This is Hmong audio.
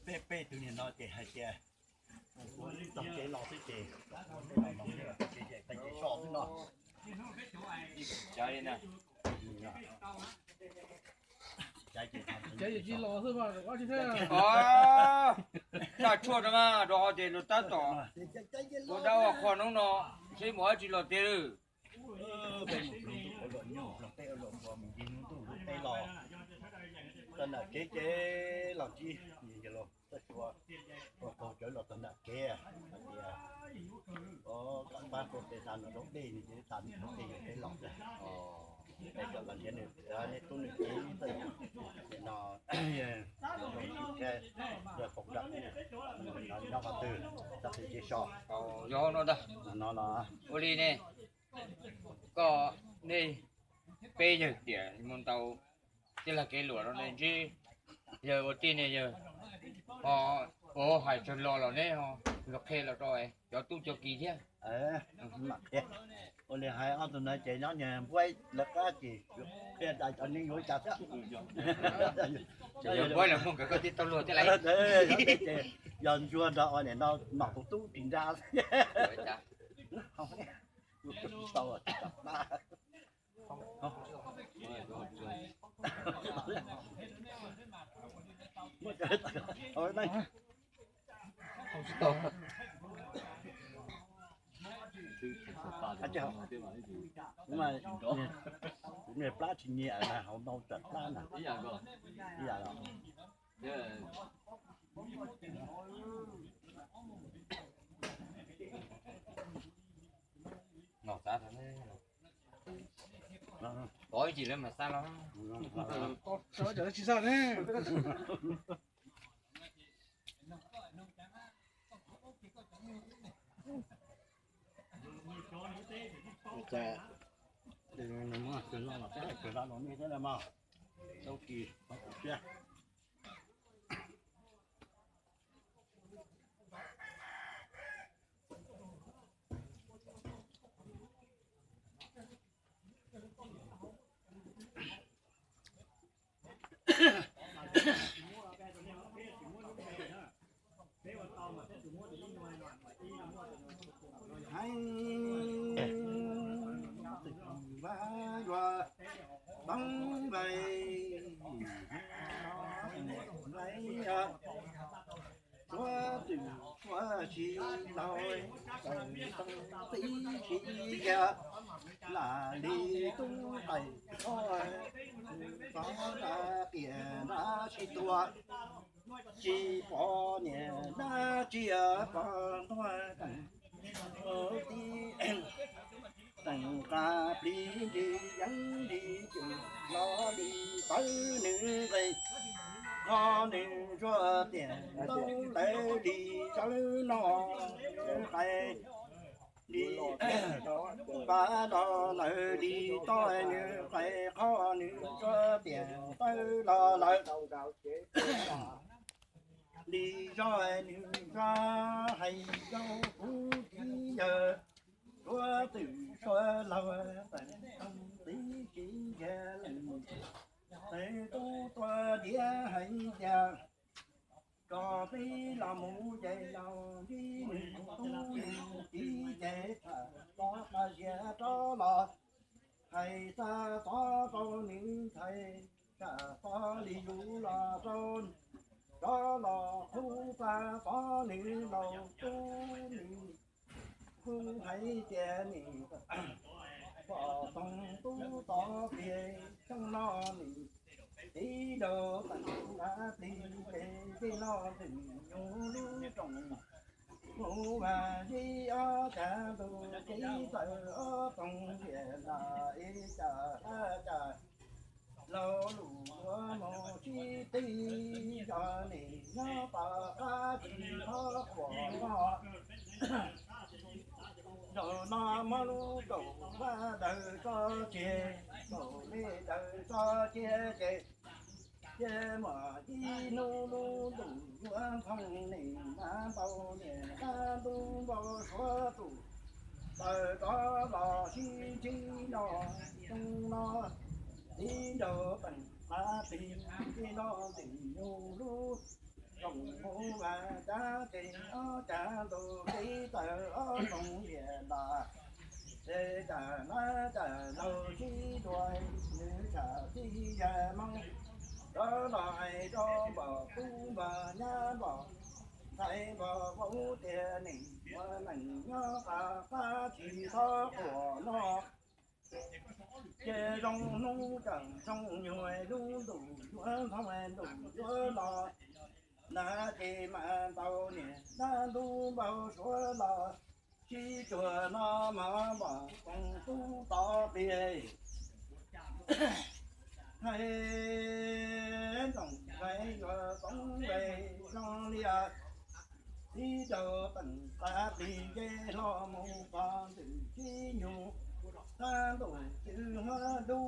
Peb peb tug niag no ces hais tias tog kev los xwb ces, tog kev so xwb no. Daj tshuaj no mas rau qhov ces luag tab tom ua dab ua qhua hnub no, seb mus dab tsi los tiag. Peb mus ploog ntuj ua luam nyuj, ploog teb ua luam npua, mus ncig hnub ntuj hnub teb los, tag nram kev ces los ntsib txoj hlua, ua qaug cawv los tag nram kev hais tias, o, kom pab tua tes xa nws raug dej, nws ces xa nws raug dej yog kev los. Peb cov los nrhiav nws, nej tub nws cev txoj hlua no, yog poom nram, nyob qhov twg, txoj kev ntsib so. Yog no ntag. No los ua li ne, koj, nej peb yawg tiam mus ntaus tij laug kev luam no ne ntsib yawg ua tij ne yawg, ho ua hais tsawg lo los neb ho los qhia los rau cov tub cov kiv thiab. Ua li hais ob tug no ces nyob niag npuab lawv qab ces qhia tas cov neeg yuav cas thiab. Yog npuab lawv muaj nkawd koj tib tau luag thiab lauj. Yog ntsuag nrog ua niam no mam kuv tub tsis nra. Niag plab tsis nyiam na, hauv ntoo tsam plab na. Ib yam los. Tov ib chim lawv mam xa los. Tsis xa ne. Kawg lo los nej thiab mas, tau kis siab. Heev, twm vaj yuav toov nqaij, nqaij, suav twm suav tsis laug, txawm toog tib si kiag, lam li tub qais txhob, txhob nqa qias nrab sib tua. Tsis pom niam dab tsi pom ntuag teem, tib teem nqa plig nti yeeb nti cwm los li tawv nws nqe, ho nws zuag tiam ntaub lawv li sawv no, nws qe li npab los lawv li toj, nws qe qhov nws zuag tiam tawv los lawv li zog, nws zog hais rau kuv txiv yawg, suav twm suav laug, txawm toog tib si kiag leej, txawm tub tuaj diav hais tias, kom peb los mus ces los ntsib nws tub nws kiv ces txham txoj qab siab rov los, hais xa xov rau nws ntxhais, txham xov li yus los rau, rov los qhuab xa xov nws laus tub nws kuj hais tias nws pom toog tub tod pliag xyoo no nws tiv rau teem nqa plig ces tej no twm nyuj lub rooj mus vas zeb ob cag ntug teb txawm ob toog tiam nram ib cag hab cag laug lus yuav mus sib tw, yog nim nyob tom qab tsis txhob quaj mog. Zaum no muab lub kaum vaj daws tso tseg, kaum lej daws tso tseg ces, ces muaj ib hnub lub ntuj yuav ntxhoo, nim nab npau niam nab ntub npau suav tus Taws rov los sib ntsib no, zoo no, tib nraug teem qab plig, tib no ntxim nyug lub rooj hmoov vas cab ces ob cag ntus tib taws ob rooj hiam ntas, ces cam nab cam laug sib dua, nws tsham txij yag Hmoob rov los hais rau npawg tub npawg nyab npawg ntxhais npawg vauv tias nim ua neej nyob qab qab tsis txhob quaj no. Ces zoo hnub tseem zoo nyuag lub ntuj yuav ntxhoo ntuj yuav los, na ces mas ntaus niam dab ntub npau suav los, sib cuag no mas npam koos tub tod pliag. Hais ntoos hais yuav txoov nqe zoo li, tib nraug teem qab plig nce hlo mus pog ntxim tib nyug, thab ntuj cw huab dub